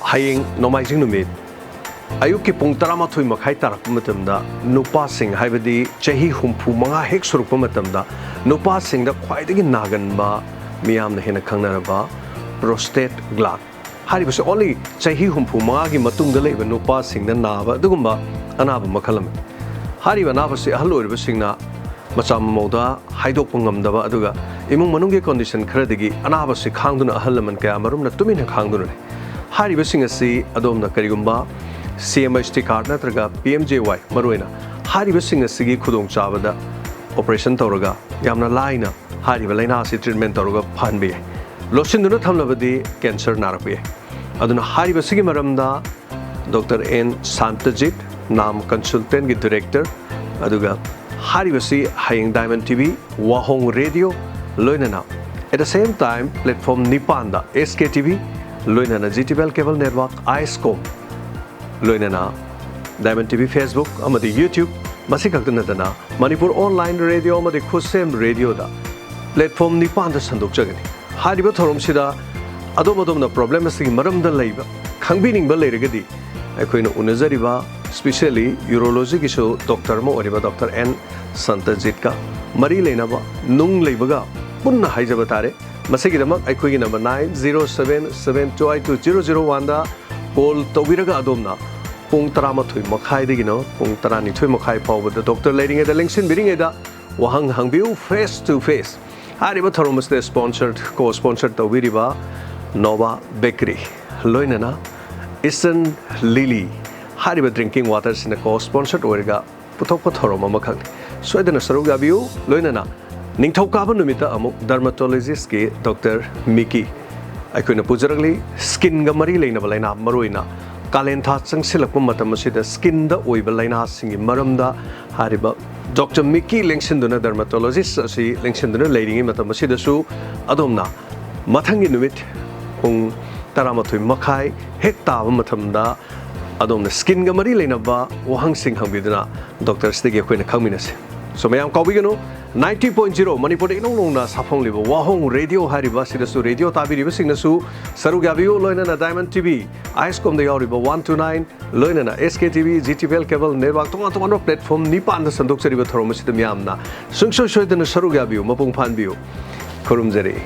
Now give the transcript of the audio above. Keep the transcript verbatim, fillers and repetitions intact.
ꯍꯌꯦꯡ ꯅꯣꯡꯃꯥꯏꯖꯤꯡ ꯅꯨꯃꯤꯠ ꯑꯌꯨꯛꯀꯤ ꯄꯨꯡ ꯇꯔꯥꯃꯥꯊꯣꯏ ꯃꯈꯥꯏ ꯇꯥꯔꯛꯄ ꯃꯇꯝꯗ, ꯅꯨꯄꯥꯁꯤꯡ, ꯍꯥꯏꯕꯗꯤ ꯆꯍꯤ ꯍꯨꯝꯐꯨ ꯃꯉꯥ ꯍꯦꯛ ꯁꯨꯔꯛꯄ ꯃꯇꯝꯗ ꯅꯨꯄꯥꯁꯤꯡꯗ ꯈ꯭ꯋꯥꯏꯗꯒꯤ ꯅꯥꯒꯟꯕ, ꯃꯤꯌꯥꯝꯅ ꯍꯦꯟꯅ ꯈꯪꯅꯔꯕ prostate gland, ꯍꯥꯏꯔꯤꯕꯁꯤ only ꯆꯍꯤ ꯍꯨꯝꯐꯨ ꯃꯉꯥꯒꯤ ꯃꯇꯨꯡꯗ ꯂꯩꯕ ꯅꯨꯄꯥꯁꯤꯡꯗ ꯅꯥꯕ ꯑꯗꯨꯒꯨꯝꯕ ꯑꯅꯥꯕ ꯃꯈꯜ ꯑꯃꯅꯤ꯫ ꯍꯥꯏꯔꯤꯕ ꯑꯅꯥꯕꯁꯤ ꯑꯍꯜ ꯑꯣꯏꯔꯕꯁꯤꯡꯅ ꯃꯆꯥ ꯃꯃꯧꯗ ꯍꯥꯏꯗꯣꯛꯄ ꯉꯝꯗꯕ, ꯑꯗꯨꯒ ꯏꯃꯨꯡ ꯃꯅꯨꯡꯒꯤ condition ꯈꯔꯗꯒꯤ ꯑꯅꯥꯕꯁꯤ ꯈꯥꯡꯗꯨꯅ ꯑꯍꯜ ꯂꯃꯟ ꯀꯌꯥ ꯃꯔꯨꯝꯅ ꯇꯨꯃꯤꯟꯅ ꯈꯥꯡꯗꯨꯅ ꯂꯩ꯫ ꯍꯥꯏꯔꯤꯕꯁꯤꯡ ꯑꯁꯤ ꯑꯗꯣꯝꯅ ꯀꯔꯤꯒꯨꯝꯕ C M H T card ꯅꯠꯇ꯭ꯔꯒ P M J Y, ꯃꯔꯨꯑꯣꯏꯅ ꯍꯥꯏꯔꯤꯕꯁꯤꯡ ꯑꯁꯤꯒꯤ ꯈꯨꯗꯣꯡꯆꯥꯕꯗ operation ꯇꯧꯔꯒ ꯌꯥꯝꯅ ꯂꯥꯏꯅ ꯍꯥꯏꯔꯤꯕ ꯂꯥꯏꯅꯥ ꯑꯁꯤ treatment ꯇꯧꯔꯒ ꯐꯍꯟꯕ ꯌꯥꯏ꯫ ꯂꯣꯠꯁꯤꯟꯗꯨꯅ ꯊꯝꯂꯕꯗꯤ cancer ꯅꯥꯔꯛꯄ ꯌꯥꯏ꯫ ꯑꯗꯨꯅ ꯍꯥꯏꯔꯤꯕꯁꯤꯒꯤ ꯃꯔꯝꯗ Doctor N Santajit, NAM consultant ꯒꯤ director, ꯑꯗꯨꯒ ꯍꯥꯏꯔꯤꯕꯁꯤ ꯍꯌꯦꯡ Diamond T V, ꯋꯥꯍꯣꯡ Radio, ꯂꯣꯏꯅꯅ at the same time platform ꯅꯤꯄꯥꯟꯗ S K T V, ꯂꯣꯏꯅꯅ G T B L cable network, iScom, ꯂꯣꯏꯅꯅ Diamond T V Facebook ꯑꯃꯗꯤ YouTube, ꯃꯁꯤ ꯈꯛꯇ ꯅꯠꯇꯅ ꯃꯅꯤꯄꯨꯔ online radio ꯑꯃꯗꯤ ꯈꯨꯠꯁꯦꯝ radioꯗ platform ꯅꯤꯄꯥꯟꯗ ꯁꯟꯗꯣꯛꯆꯒꯅꯤ꯫ ꯍꯥꯏꯔꯤꯕ ꯊꯧꯔꯝꯁꯤꯗ ꯑꯗꯣꯝ ꯑꯗꯣꯝꯅ problem ꯑꯁꯤꯒꯤ ꯃꯔꯝꯗ ꯂꯩꯕ, ꯈꯪꯕꯤꯅꯤꯡꯕ ꯂꯩꯔꯒꯗꯤ, ꯑꯩꯈꯣꯏꯅ ꯎꯅꯖꯔꯤꯕ specially urology ꯒꯤꯁꯨ doctor ꯑꯃ ꯑꯣꯏꯔꯤꯕ Doctor N Santajit ꯀ ꯃꯔꯤ ꯂꯩꯅꯕ ꯅꯨꯡ ꯂꯩꯕꯒ ꯄꯨꯟꯅ ꯍꯥꯏꯖꯕ ꯇꯥꯔꯦ꯫ ꯃꯁꯤꯒꯤꯗꯃꯛ ꯑꯩꯈꯣꯏꯒꯤ number nine zero seven seven two eight two zero zero one ꯗ call ꯇꯧꯕꯤꯔꯒ ꯑꯗꯣꯝꯅ ꯄꯨꯡ ꯇꯔꯥꯃꯥꯊꯣꯏ ꯃꯈꯥꯏꯗꯒꯤꯅ ꯄꯨꯡ ꯇꯔꯥꯅꯤꯊꯣꯏ ꯃꯈꯥꯏ ꯐꯥꯎꯕꯗ doctor ꯂꯩꯔꯤꯉꯩꯗ, ꯂꯦꯡꯁꯤꯟꯕꯤꯔꯤꯉꯩꯗ ꯋꯥꯍꯪ ꯍꯪꯕꯤꯌꯨ face to face꯫ ꯍꯥꯏꯔꯤꯕ ꯊꯧꯔꯝ ꯑꯁꯤꯗ sponsor, co-sponsor ꯇꯧꯕꯤꯔꯤꯕ Nova Bakery, ꯂꯣꯏꯅꯅ Eastern Lily ꯍꯥꯏꯔꯤꯕ drinking water ꯁꯤꯅ co-sponsor ꯑꯣꯏꯔꯒ ꯄꯨꯊꯣꯛꯄ ꯊꯧꯔꯝ ꯑꯃꯈꯛꯅꯤ꯫ ꯁꯣꯏꯗꯅ ꯁꯔꯨꯛ ꯌꯥꯕꯤꯌꯨ꯫ ꯂꯣꯏꯅꯅ ꯅꯤꯡꯊꯧꯀꯥꯕ ꯅꯨꯃꯤꯠꯇ ꯑꯃꯨꯛ dermatologist ꯀꯤ Doctor Mickey ꯑꯩꯈꯣꯏꯅ ꯄꯨꯖꯔꯛꯂꯤ꯫ Skin ꯒ ꯃꯔꯤ ꯂꯩꯅꯕ ꯂꯥꯏꯅꯥ, ꯃꯔꯨꯑꯣꯏꯅ ꯀꯥꯂꯦꯟ ꯊꯥ ꯆꯪꯁꯤꯜꯂꯛꯄ ꯃꯇꯝ ꯑꯁꯤꯗ skin ꯗ ꯑꯣꯏꯕ ꯂꯥꯏꯅꯥꯁꯤꯡꯒꯤ ꯃꯔꯝꯗ ꯍꯥꯏꯔꯤꯕ Doctor Mickey ꯂꯦꯡꯁꯤꯟꯗꯨꯅ, dermatologist ꯑꯁꯤ ꯂꯦꯡꯁꯤꯟꯗꯨꯅ ꯂꯩꯔꯤꯉꯩ ꯃꯇꯝ ꯑꯁꯤꯗꯁꯨ ꯑꯗꯣꯝꯅ ꯃꯊꯪꯒꯤ ꯅꯨꯃꯤꯠ ꯄꯨꯡ ꯇꯔꯥꯃꯥꯊꯣꯏ ꯃꯈꯥꯏ ꯍꯦꯛ ꯇꯥꯕ ꯃꯇꯝꯗ ꯑꯗꯣꯝꯅ skin ꯒ ꯃꯔꯤ ꯂꯩꯅꯕ ꯋꯥꯍꯪꯁꯤꯡ ꯍꯪꯕꯤꯗꯨꯅ doctor ꯁꯤꯗꯒꯤ ꯑꯩꯈꯣꯏꯅ ꯈꯪꯃꯤꯟꯅꯁꯤ꯫ So ꯃꯌꯥꯝ ꯀꯥꯎꯕꯤꯒꯅꯨ, ninety point zero ꯃꯅꯤꯄꯨꯔꯗ ꯏꯅꯧ ꯅꯧꯅ ꯁꯥꯐꯣꯡꯂꯤꯕ ꯋꯥꯍꯣꯡ ꯔꯦꯗꯤꯑꯣ ꯍꯥꯏꯔꯤꯕ ꯑꯁꯤꯗꯁꯨ ꯔꯦꯗꯤꯑꯣ ꯇꯥꯕꯤꯔꯤꯕꯁꯤꯡꯅꯁꯨ ꯁꯔꯨꯛ ꯌꯥꯕꯤꯌꯨ꯫ ꯂꯣꯏꯅꯅ Diamond T V, ice comꯗ ꯌꯥꯎꯔꯤꯕ one two nine, ꯂꯣꯏꯅꯅ S K T V, G T P L cable network, ꯇꯣꯉꯥꯟ ꯇꯣꯉꯥꯟꯕ platform ꯅꯤꯄꯥꯟꯗ ꯁꯟꯗꯣꯛꯆꯔꯤꯕ ꯊꯧꯔꯝ ꯑꯁꯤꯗ ꯃꯤꯌꯥꯝꯅ ꯁꯨꯡꯁꯣꯏ ꯁꯣꯏꯗꯅ ꯁꯔꯨꯛ ꯌꯥꯕꯤꯌꯨ, ꯃꯄꯨꯡ ꯐꯥꯍꯟꯕꯤꯌꯨ꯫ ꯈꯨꯔꯨꯝꯖꯔꯤ꯫